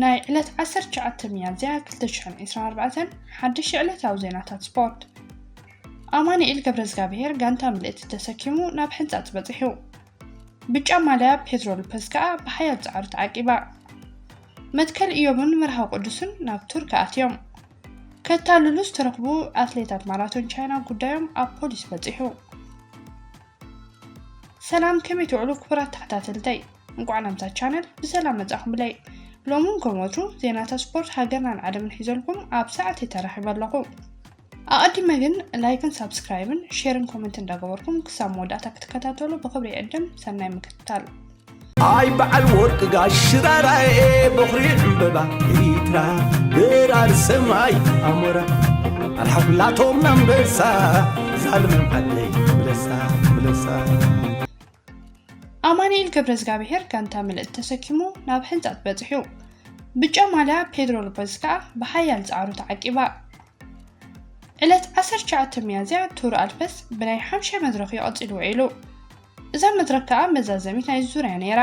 ናይ ዕለት ዓሰርተ ትሽዓተ ሚያዝያ ክልተ ሽሕን ዕስራን ኣርባዕተን ሓድሽ ዕለታዊ ዜናታት ስፖርት። ኣማኑኤል ገብረዝጋብሔር ጋንታ ምልእቲ ተሰኪሙ ናብ ሕንጻጽ በጺሑ። ብጫ ማልያ ፔድሮ ሎፐዝ ከኣ ብሓያል ጻዕሩ ተዓቂባ። መትከል ኢዮብን መርሃዊ ቅዱስን ናብ ቱርኪ ኣትዮም። ከታልሉ ዝተረኽቡ ኣትሌታት ማራቶን ቻይና ጉዳዮም ኣብ ፖሊስ በጺሑ። ሰላም፣ ከመይ ትውዕሉ ክቡራት ተኸታተልተይ? እንቋዕ ናብዛ ቻነል ብሰላም መጻኹምለይ። ሎምን ከም ወትሩ ዜናታት ስፖርት ሃገርናን ዓለምን ሒዘልኩም ኣብ ሰዓተይ ተራኺበ ኣለኹ። ኣቐዲመ ግን ላይክን ሳብስክራይብን ሼርን ኮመንት እንዳገበርኩም ክሳብ መወዳእታ ክትከታተሉ ብኽብሪ ይዕድም። ሰናይ ምክትታል። ኣይ በዓል ወርቂ ጋሽ ሽራራኤ፣ በኹሪ ዕምበባ ኤሪትራ፣ በራሪ ሰማይ ኣሞራ፣ ኣርሓ ኩላቶም ኣንበሳ፣ ዛልም ዓደይ ምለሳ፣ ምለሳ። ኣማኑኤል ገብረዝጋብሔር ጋንታ ምልእቲ ተሰኪሙ ናብ ሕንጻጽ በጺሑ። ብጫ ማልያ ፔድሮ ሎፐዝ ከኣ ብሓያል ጻዕሩ ተዓቂባ። ዕለት ዓሰርተ ትሽዓተ ሚያዝያ ቱር ኣልፐስ ብናይ ሓምሻይ መድረኽ እዩ ቀጺሉ ውዒሉ። እዛ መድረኽ ከኣ መዛዘሚት ናይ ዙርያ ነይራ።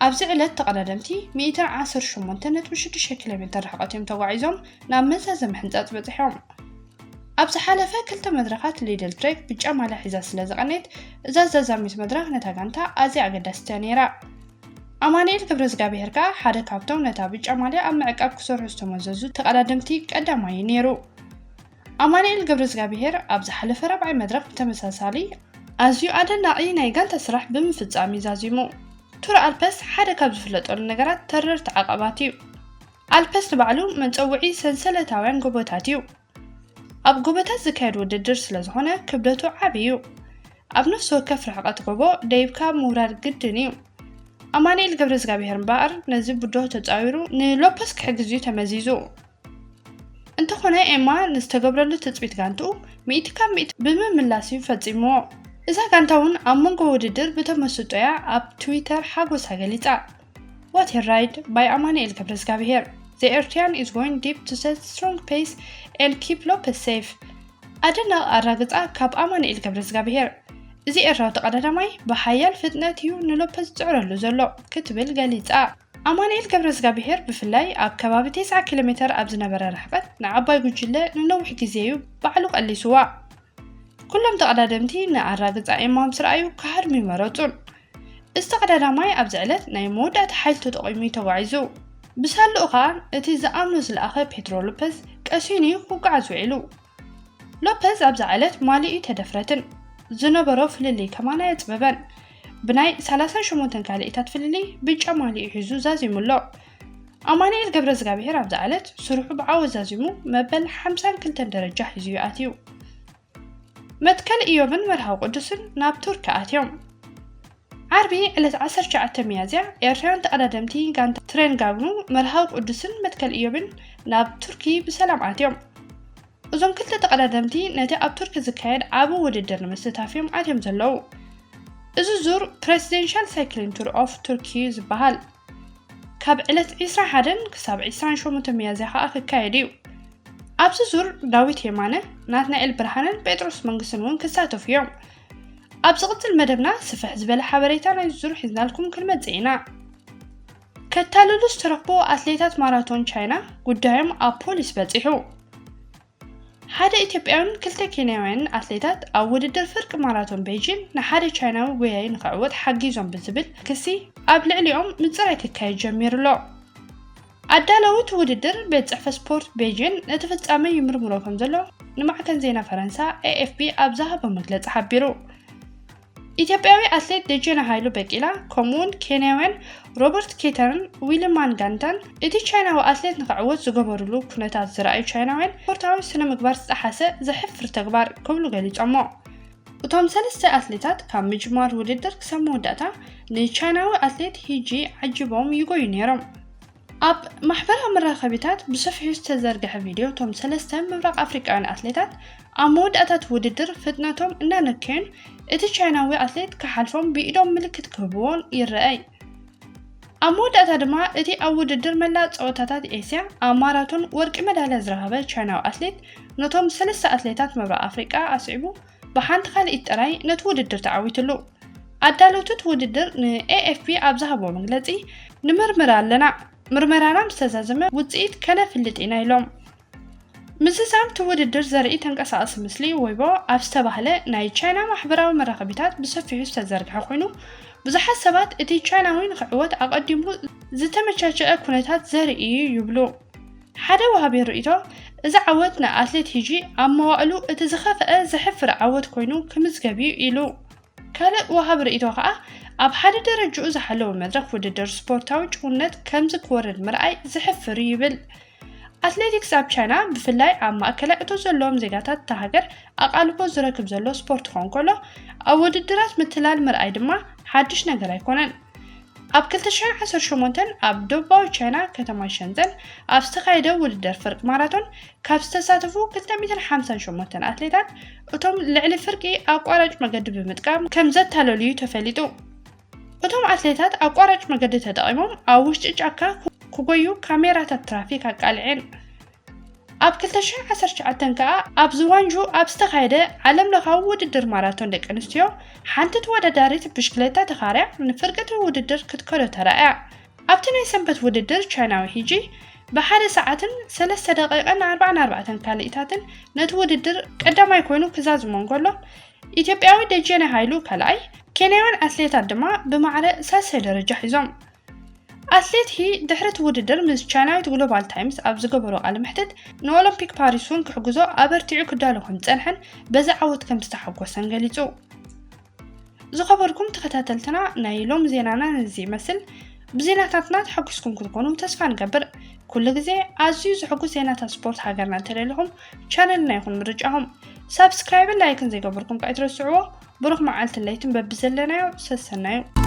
ኣብዚ ዕለት ተቐዳደምቲ ሚእትን ዓሰርተ ሸሞንተ ነጥቢ ሽዱሽተ ኪሎ ሜትር ርሕቀት እዮም ተጓዒዞም ናብ መዛዘሚ ሕንጻጽ በጺሖም። ኣብ ዝሓለፈ ክልተ መድረኻት ሊድል ትሬክ ብጫ ማልያ ሒዛ ስለ ዝቐነየት፣ እዛ ዘዛሚት መድረኽ ነታ ጋንታ ኣዝያ ኣገዳሲት እያ ነይራ። ኣማኑኤል ገብረዝጋብሔር ከኣ ሓደ ካብቶም ነታ ብጫ ማልያ ኣብ ምዕቃብ ክሰርሑ ዝተመዘዙ ተቐዳደምቲ ቀዳማይ እዩ ነይሩ። ኣማኑኤል ገብረዝጋብሔር ኣብ ዝሓለፈ ራብዓይ መድረኽ ብተመሳሳሊ ኣዝዩ ኣደናቒ ናይ ጋንታ ስራሕ ብምፍጻም እዩ ዛዚሙ። ቱር ኣልፐስ ሓደ ካብ ዝፍለጠሉ ነገራት ተረርቲ ዓቐባት እዩ። ኣልፐስ ንባዕሉ መጸውዒ ሰንሰለታውያን ጎቦታት እዩ። ኣብ ጎቦታት ዝካየድ ውድድር ስለ ዝኾነ ክብደቱ ዓቢ እዩ። ኣብ ነፍሲ ወከፍ ርሕቀት ጎቦ ደይብካ ምውራድ ግድን እዩ። ኣማኑኤል ገብረዝጋብሔር እምበኣር ነዚ ብድሆ ተጻዊሩ ንሎፐስ ክሕግዝ እዩ ተመዚዙ። እንተኾነ ኤማ ንዝተገብረሉ ትጽቢት ጋንትኡ ሚእቲ ካብ ሚእቲ ብምምላስ እዩ ፈጺምዎ። እዛ ጋንታ እውን ኣብ መንጎ ውድድር ብተመስጦ እያ ኣብ ትዊተር ሓጎሳ ገሊጻ። What a ride by ኣማኑኤል ገብረዝጋብሔር። The Eritrean is going deep to set strong pace and keep Lopez safe። ኣደናቒ ኣራግጻ ካብ ኣማኑኤል ገብረዝጋብሔር። እዚ ኤርትራዊ ተቐዳዳማይ ብሓያል ፍጥነት እዩ ንሎፐዝ ዝጽዕረሉ ዘሎ ክትብል ገሊጻ። ኣማኑኤል ገብረዝጋብሔር ብፍላይ ኣብ ከባቢ ተስዓ ኪሎ ሜትር ኣብ ዝነበረ ርሕቀት ንዓባይ ጉጅለ ንነዊሕ ግዜ እዩ ባዕሉ ቀሊስዋ። ኩሎም ተቐዳደምቲ ንኣራግጻ ኤማ ምስ ረኣዩ ክሃድሙ ይመረጹን። እዚ ተቐዳዳማይ ኣብዚ ዕለት ናይ መወዳእታ ሓይሊ ተጠቒሙ እዩ ተጓዒዙ። ብሳልኡ ኸኣ እቲ ዝኣምኖ ዝለኣኸ ፔድሮ ሎፐዝ ቀሲኑ እዩ ክጓዓዝ ውዒሉ። ሎፐዝ ኣብዛ ዕለት ማሊኡ ተደፍረትን ዝነበሮ ፍልልይ ከማን ኣየጽበበን። ብናይ ሰላሳን ሸሞንተን ካልኢታት ፍልልይ ብጫ ማሊኡ ሒዙ ዛዚሙ ኣሎ። ኣማኑኤል ገብረዝጋብሔር ኣብዛ ዕለት ስርሑ ብዓወት ዛዚሙ መበል ሓምሳን ክልተን ደረጃ ሒዙ እዩ ኣትዩ። መትከል ኢዮብን መርሃዊ ቅዱስን ናብ ቱርኪ ኣትዮም። ዓርቢ ዕለት ዓሰርተ ትሽዓተ ሚያዝያ ኤርትራውያን ተቐዳደምቲ ጋንታ ትሬንጋግኑ መርሃዊ ቅዱስን መትከል ኢዮብን ናብ ቱርኪ ብሰላም ኣትዮም። እዞም ክልተ ተቐዳደምቲ ነቲ ኣብ ቱርኪ ዝካየድ ዓቢ ውድድር ንምስታፍ እዮም ኣትዮም ዘለዉ። እዚ ዙር ፕሬዚደንሻል ሳይክሊን ቱር ኦፍ ቱርኪ ዝበሃል ካብ ዕለት ዕስራን ሓደን ክሳብ ዕስራን ሸሞንተን ሚያዝያ ከኣ ክካየድ እዩ። ኣብዚ ዙር ዳዊት የማነ፣ ናትናኤል ብርሃነን ጴጥሮስ መንግስትን እውን ክሳተፉ እዮም። ኣብ ዝቕጽል መደብና ስፍሕ ዝበለ ሓበሬታ ናይዚ ዙር ሒዝናልኩም ክንመጽእ ኢና። ከታልሉ ዝተረኽቡ ኣትሌታት ማራቶን ቻይና ጉዳዮም ኣብ ፖሊስ በጺሑ። ሓደ ኢትዮጵያውን ክልተ ኬንያውያንን ኣትሌታት ኣብ ውድድር ፍርቂ ማራቶን ቤይጂን ንሓደ ቻይናዊ ጎያዪ ንኽዕወት ሓጊዞም ብዝብል ክሲ ኣብ ልዕሊኦም ምጽራይ ክካየድ ጀሚሩ ኣሎ። ኣዳለውቲ ውድድር ቤት ጽሕፈት ስፖርት ቤይጂን ነቲ ፍጻመ ይምርምሮ ከም ዘሎ ንማዕከን ዜና ፈረንሳ ኤ ኤፍ ፒ ኣብ ዝሃቦ መግለጺ ሓቢሩ። ኢትዮጵያዊ ኣትሌት ደጀነ ሃይሉ በቂላ፣ ከምኡውን ኬንያውያን ሮበርት ኬተርን ዊሊ ማንጋንታን እቲ ቻይናዊ ኣትሌት ንኽዕወት ዝገበሩሉ ኩነታት ዝረኣዩ ቻይናውያን ስፖርታዊ ስነ ምግባር ዝጠሓሰ ዘሕፍር ተግባር ክብሉ ገሊጾሞ። እቶም ሰለስተ ኣትሌታት ካብ ምጅማር ውድድር ክሳብ መወዳእታ ንቻይናዊ ኣትሌት ሂጂ ዓጂቦም ይጎዩ ነይሮም። ኣብ ማሕበራዊ መራኸቢታት ብሰፊሑ ዝተዘርግሐ ቪድዮ እቶም ሰለስተ ምብራቕ ኣፍሪቃውያን ኣትሌታት ኣብ መወዳእታት ውድድር ፍጥነቶም እናነከዩን እቲ ቻይናዊ ኣትሌት ክሓልፎም ብኢዶም ምልክት ክህብዎን ይረኣይ። ኣብ መወዳእታ ድማ እቲ ኣብ ውድድር መላእ ጸወታታት ኤስያ ኣብ ማራቶን ወርቂ መዳልያ ዝረኸበ ቻይናዊ ኣትሌት ነቶም ሰለስተ ኣትሌታት ምብራቕ ኣፍሪቃ ኣስዒቡ ብሓንቲ ካልኢት ጥራይ ነቲ ውድድር ተዓዊትሉ። ኣዳለውቲ እቲ ውድድር ን ኤ ኤፍ ፒ ኣብ ዝሃብዎ መግለጺ፣ "ንምርምር ኣለና፣ ምርመራና ምስ ተዛዘመ ውፅኢት ከነፍልጥ ኢና ኢሎም። ምዝዛም እቲ ውድድር ዘርኢ ተንቀሳቐሲ ምስሊ ዌይቦ ኣብ ዝተባህለ ናይ ቻይና ማሕበራዊ መራኸቢታት ብሰፊሑ ዝተዘርግሐ ኮይኑ፣ ብዙሓት ሰባት እቲ ቻይናዊ ንኽዕወት ኣቐዲሙ ዝተመቻቸአ ኩነታት ዘርኢ እዩ ይብሉ። ሓደ ወሃቢ ርእይቶ፣ እዚ ዓወት ንኣትሌት ሂጂ ኣብ መዋእሉ እቲ ዝኸፍአ ዘሕፍር ዓወት ኮይኑ ክምዝገብ እዩ ኢሉ። ካልእ ወሃቢ ርእይቶ ከኣ፣ ኣብ ሓደ ደረጃኡ ዝሓለወ መድረኽ ውድድር ስፖርታዊ ጭውነት ከምዚ ክወርድ ምርኣይ ዘሕፍር እዩ ይብል። ኣትሌቲክስ ኣብ ቻይና፣ ብፍላይ ኣብ ማእከላይ እቶት ዘለዎም ዜጋታት እታ ሃገር ኣቓልቦ ዝረክብ ዘሎ ስፖርት ክኸውን ከሎ፣ ኣብ ውድድራት ምትላል ምርኣይ ድማ ሓድሽ ነገር ኣይኮነን። ኣብ ክልተ ሽሕን ዓሰርተ ሸሞንተን ኣብ ደቡባዊ ቻይና ከተማ ሸንዘን ኣብ ዝተኻየደ ውድድር ፍርቂ ማራቶን ካብ ዝተሳተፉ ክልተ ሚእትን ሓምሳን ሸሞንተን ኣትሌታት እቶም ልዕሊ ፍርቂ ኣቋራጭ መገዲ ብምጥቃም ከም ዘታለሉ እዩ ተፈሊጡ። እቶም ኣትሌታት ኣቋራጭ መገዲ ተጠቒሞም ኣብ ውሽጢ ጫካ ክጎዩ ካሜራታት ትራፊክ ኣቃልዐን። ኣብ ክልተ ሽሕን ዓሰርተ ትሽዓተን ከኣ ኣብ ዝዋንጁ ኣብ ዝተኻየደ ዓለም ለኻዊ ውድድር ማራቶን ደቂ ኣንስትዮ ሓንቲ ተወዳዳሪት ብሽክሌታ ተኻርያ ንፍርቂ እቲ ውድድር ክትከዶ ተራእያ። ኣብቲ ናይ ሰንበት ውድድር ቻይናዊ ሂጂ ብሓደ ሰዓትን ሰለስተ ደቂቕን ኣርባዓን ኣርባዕተን ካልኢታትን ነቲ ውድድር ቀዳማይ ኮይኑ ክዛዝሞ እንከሎ፣ ኢትዮጵያዊ ደጀነ ሃይሉ ካልኣይ፣ ኬንያውያን ኣትሌታት ድማ ብማዕረ ሳልሳይ ደረጃ ሒዞም። ኣትሌት ሂ ድሕሪ እቲ ውድድር ምስ ቻይናዊት ግሎባል ታይምስ ኣብ ዝገበሮ ቃለ መሕትት፣ ንኦሎምፒክ ፓሪስ እውን ክሕግዞ ኣበርቲዑ ክዳሎ ከም ዝጸንሐን በዚ ዓወት ከም ዝተሓጎሰን ገሊጹ። ዝኸበርኩም ተኸታተልትና፣ ናይ ሎም ዜናና ነዚ ይመስል። ብዜናታትና ተሐጒስኩም ክትኮኑ ተስፋ ንገብር። ኩሉ ግዜ ኣዝዩ ዘሐጉስ ዜናታት ስፖርት ሃገርና እንተደሊኹም፣ ቻነልና ይኹን ምርጫኹም። ሳብስክራይብን ላይክን ዘይገበርኩም ከኣ ኣይትረስዕዎ። ብሩኽ መዓልትን ለይትን በብዘለናዮ ሰሰናዩ።